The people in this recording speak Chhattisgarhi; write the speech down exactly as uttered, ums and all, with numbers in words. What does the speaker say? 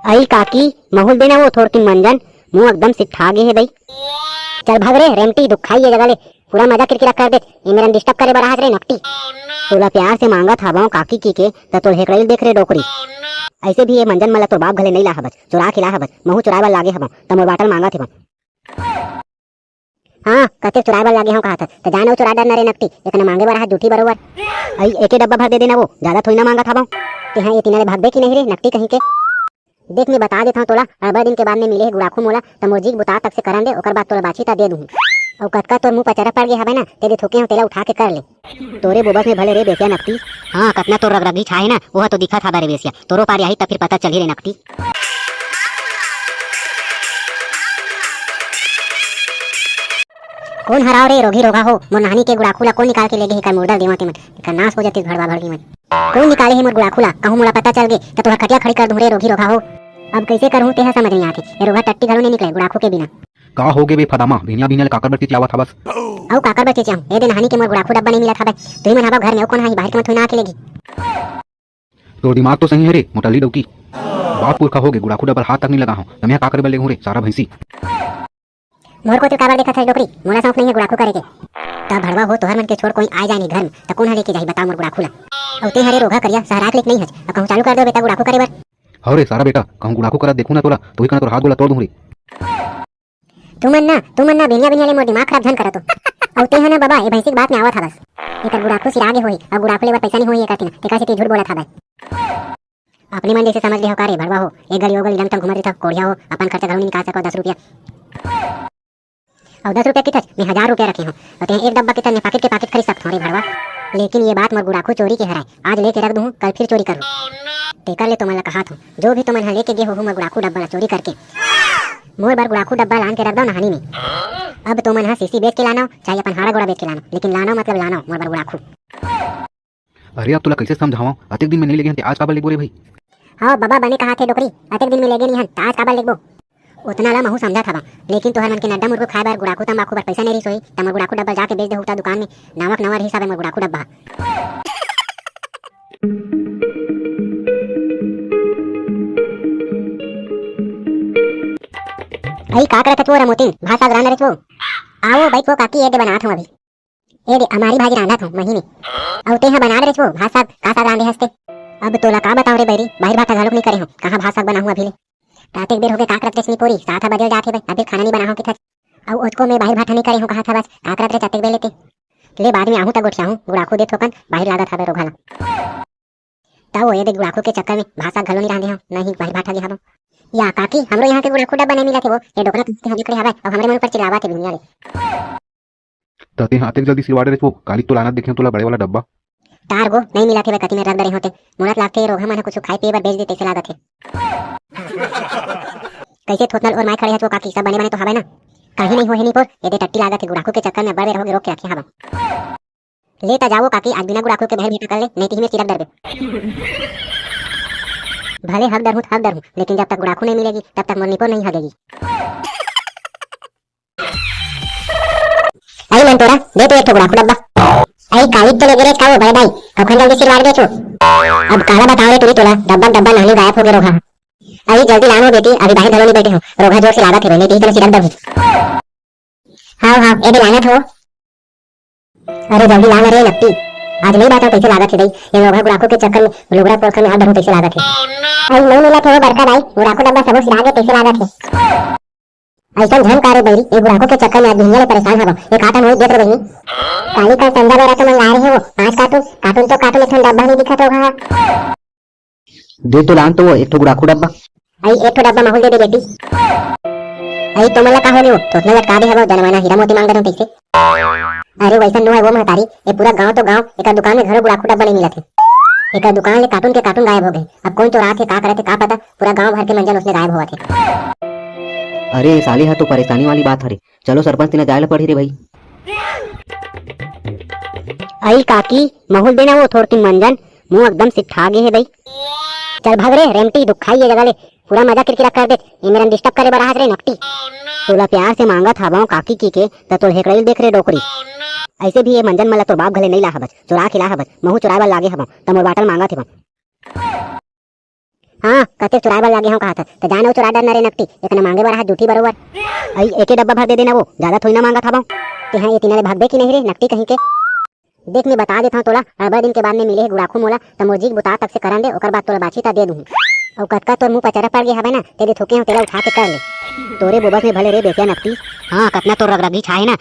अई काकी, महूं ल दे ना वो थोरकिन मंजन, मुंह एकदम सिट्ठा गे हे दई। चल भग रे रेमटी, दुखाई ये जगह ले, पूरा मजा किरकिरा कर देत। ये मेरन disturb करे बर आहस रे नकटी। तोला प्यार से मांगत हावंव काकी कहिके, त तोर हेकड़ई ल देख रे डोकरी। अइसे भी ये मंजन मन ल तोर बाप घले नइ ला हवस, चुरा के ला हवस, महूं चुराए बर लागे हवंव, त मोर बाटल मांगत हेवंव। हाँ, कतेक चुराए बर लागे हंव कहत हस, त जा न वो चुरा डर न रे नकटी, एकन मांगे बर आहस जूठी बरोबर। अई एके डब्बा भर दे देना वो, जादा थोड़ी ना मांगत हावंव। तेंहा ये तीना ले भगबे कि नहीं रे नकटी कहीं के? देख, मैं बता देथंव तोला, अड़बड़ दिन के बाद में मिले हे गुड़ाखू मोला, त मोर जी के बुता तक से करन दे, ओकर बाद तोला बाछी त दे दूहूं। अउ कतका तोर मुंह पचरा पड़ गे हवय ना, तेदे थूके हंव तेला उठा के कर ले। तोरे बोबस में भले रे बेसिया नकटी। हाँ, कतना तोर रगरगी छाहे ना, ओह तो दिखत हवय रे बेसिया। तोरो पारी आही त फिर पता चलही रे नकटी। कोन हराव रे रोगी रोगा हो, मोर नहानी के गुड़ाखू ला कोन निकाल के लेगे हे? एकर मुर्दा देवत हे मन, एकर नाश हो जातिस भड़वा भड़वी मन। कोन निकाले हे मोर गुड़ाखू ला? कहूं मोला पता चल गे, त तोहर खटिया खड़ी कर दूं रे रोगी रोगा हो। अब कइसे करहूं तेहा समझ नइ आत हे, ये रोगहा टट्टी घलो नइ निकले गुड़ाखू के बिना। का हो गे बे फदामा, भिनिया भिनिया ले काकर बर चिचियावत हवस? अउ काकर बर चिचियाहूं, ए दे नहानी के मोर गुड़ाखू डब्बा नइ मिलत हवय। तुही मन हवव घर में, अउ कोन आही, बाहिर के मन थोड़ी ना आके लेगी। तोर दिमाग तो सही हे रे मोटल्ली डौकी। बाप पुरखा हो गे, गुड़ाखू डब्बा ल हाथ तक नइ लगा हंव, त मैं का करे बर लेगहूं रे सारा भैंसी। मोर कोती काबर देखत हस डोकरी? मोला सौंफ नइ हे गुड़ाखू करे के। त भड़वा हो, तोहर मन के छोड़ कोई आय जाय नहीं घर में, त कोन ह लेके जाही बता मोर गुड़ाखू ला? अउ तेंहा रे रोगहा करिया, सहराय के लेके नइ हस, त कहूं चालू कर देव बेटा गुड़ाखू करे बर। हव रे सारा बेटा, कहूं गुड़ाखू करत देखहूं ना तोला, त उही कना तोर हाथ गोड़ ला तोड़ दूहूं रे। तुमन ना, तुमन ना, बिनिया बिनिया ले मोर दिमाग खराब झन करत हो। अउ तेंहा ना बबा, ए भैंसी के बात में आवत हवस। एकर गुड़ाखू सिरा गे होही, अउ गुड़ाखू लेबर पैसा नइ होही एकर तीना, तेकर सेती झूठ बोलत हवय। अपने मन जइसे समझ ले हव का रे भड़वा हो, एक गली ओ गली लंग टंग घूमत रहिथव, कोढ़िया हो, अपन खर्चा घलो नइ निकाल सकव दस रुपया। अउ दस रुपया किथच, मैं हजार रुपया रखे हंव, अउ तेंहा एक डब्बा किथच, मैं पाकिट के पाकिट खरीद सकथंव रे भड़वा। लेकिन ये बात मोर गुड़ाखू चोरी के हरय, आज लेके रख दूहूं, कल फिर चोरी करहूं। तेकर ले तुमन ला कहात हंव, जो भी तुमन ह लेके गे हो, हो मोर गुड़ाखू डब्बा ला चोरी करके, मोर बर गुड़ाखू डब्बा लान के रख दव नहानी में। अब तुमन ह सीसी बेच के लानव, चाहे अपन हाड़ा गोड़ा बेच के लानव, लेकिन लानव मतलब लानव मोर बर गुड़ाखू। अरे अब तोला कइसे समझावंव, अतेक दिन में नइ लेगे हन ते आज काबर लेगबो रे भई? हव बबा, बने कहाथे डोकरी, अतेक दिन में लेगे नइ हन त आज काबर लेगबो? ओतना ला महूं समझत हवंव, लेकिन तुंहर मन के नड्डा मुरकू खाय बर, गुड़ाखू तंबाकू बर पइसा नइ रिहिस होही, त मोर गुड़ाखू डब्बा ल जाके बेच देहू त दुकान में। नावक नवा रिहिस हवय मोर गुड़ाखू डब्बा ह। अई का करत हस वो रमोतिन? भात साग रांध रहे वो। आवो बइठ वो काकी, ए दे बनात हंव अभी। ए दे, अमारी भाजी रांधत हंव, महीने। अउ तेंहा बना डरेच वो, भात साग, का साग रांधे हस ते? अब तोला का बतावं रे बैरी, बाहिर भाठा घलोक नइ करे हंव, कहां भात साग बनाहूं अभी ले। रात एक बेर होगे, का करत रेच निपोरी, सात ह बजे जात हे बे, अभी खाना नइ बनाहूं किथच। अउ ओतको में बाहिर भाठा नइ करे हंव कहत हवस, का करत रेच अतेक बेर ले ते? ले बाद में आहूं त गोठियाहूं, गुड़ाखू दे थोकन, बाहिर लागत हवय रोगहा ला। त वो ए दे गुड़ाखू के चक्कर में भात साग घलो नइ रांधे हंव, न ही बाहिर भाठा गे हवंव। या काकी, हमरो इहां के गुड़ाखू डब्बा नइ मिलत हे वो, ये डोकरा कइसे हजू खड़े हवय, अउ हमरे मन ऊपर चिल्लावत हे बिहनिया ले। त तेंहा अतेक जल्दी सिलवा डरेच वो, काली तो लानत देखेंव तोला बड़े वाला डब्बा। तार गो, नइ मिलत हे बे, कति में रख डरे हों ते। मोला त लागथे ये रोगहा मन ह कुछु खाय पिये बर बेच दे तइसे लागत हे। कइसे थोथना ल ओरमाय खड़े हस वो काकी, सब बने बने तो हवय ना? काहीं नइ होहे निपोर, ए दे टट्टी लागत हे, गुड़ाखू के चक्कर में अब्बड़ बेर होगे रोक के रखे हवंव। ले त जा वो काकी, आज बिना गुड़ाखू के बाहिर भाठा कर ले, नइ तिही में चिरक डरबे। भले हक डरहूं त हक डरहूं, लेकिन जब तक गुड़ाखू नइ मिलेगी, तब तक मोर निपोर नइ हगेगी। अई मंतोरा, दे तो एक ठो गुड़ाखू डब्बा। अई काली तो लेगे रे का वो बड़े भाई, कखन जल्दी सिलवा के दे तो। अब काला बतावं रे टूरी तोला, डब्बा डब्बा नहली गायब होगे रोगहा। अई जल्दी लान वो बेटी, अभी बाहिर घलो नइ बइठे हंव, रोगहा जोर से लागत हे बे, नइ तिही त मैं चिरक डरहूं। हव हव, ए दे लानत हंव। अरे जल्दी लान रे नकटी, आज नइ बाचंव तइसे लागत हे दई, ये रोगहा गुड़ाखू के चक्कर में लुगरा पोलखा में हाथ डरहूं तइसे लागत हे। अई नइ मिलत हे वो बड़का दाई, गुड़ाखू डब्बा सबो सिरा गे तइसे लागत हे। अइसन झन का रे बैरी, ये गुड़ाखू के चक्कर में आज बिहनिया ले परेशान हवंव। एक आटा मोई देत रे बहिनी। काली कल संझा बेरा तो मंगाए रहे वो पांच कार्टून, कार्टून तो कार्टून, एक ठन डब्बा नइ दिखत रोगहा। दे तो लान तो वो एक ठो गुड़ाखू डब्बा। अई एक ठो डब्बा महूं ल दे दे बेटी। अई तुमन ला का होगे वो? थोथना लटका दे हवव, जनवाना हीरा मोती मांग डरहूं तइसे। अरे वइसन नो हे वो महतारी, ये पूरा गांव तो गांव, एकर दुकान में घलो गुड़ाखू डब्बा नइ मिलत हे। एकर दुकान ले कार्टून के कार्टून गायब होगे। अब कोन चोरात हे, का करत हे, का पता, पूरा गांव भर के मंजन ओइसने गायब होवत हे। अरे साली हा तो परेशानी वाली बात हरे, चलो सरपंच तीना जाय ला पड़ही रे भई। अई काकी, महूं ल दे ना वो थोरकिन मंजन, मुंह एकदम सिट्ठा गे हे दई। चल भग रे रेमटी, दुखाई ये जगह ले, पूरा मजा किरकिरा कर देत। ये मेरन disturb करे बर आहस रे नकटी। तोला प्यार से मांगत हवंव काकी कहिके, त तोर हेकड़ई ल देख रे डोकरी। अइसे भी ये मंजन मन ला तोर बाप घले नइ ला हवस, चोरा के ला हवस, महूं चोराय बर लागे हवंव, त मोर बाटल मांगत हेवंव। हाँ, कतेक चुराए बर लागे हंव कहत हस, त जा न वो चुरा डर न रे नकटी, एक न मांगे बर हाथ जूठी बरोबर। अई एके डब्बा भर दे देना वो, ज्यादा थोड़ी ना मांगत हवंव। ते हाँ, ये तीना ले भागबे कि नहीं रे नकटी कहीं के? देख, मैं बता देत हंव तोला, अब्बड़ दिन के बाद में मिले हे गुड़ाखू मोला, त मोर जी के बुता तक से करन दे, ओकर बाद तोला बाछी त दे दूहूं। अउ कतका तोर मुंह पचरा पड़ गे हवय ना, तेदे थोके हंव, तेला उठा के कर ले। तोरे बोबस में भले रे बेटिया नकटी। हाँ, कतना तोर रगरगी छाए ना,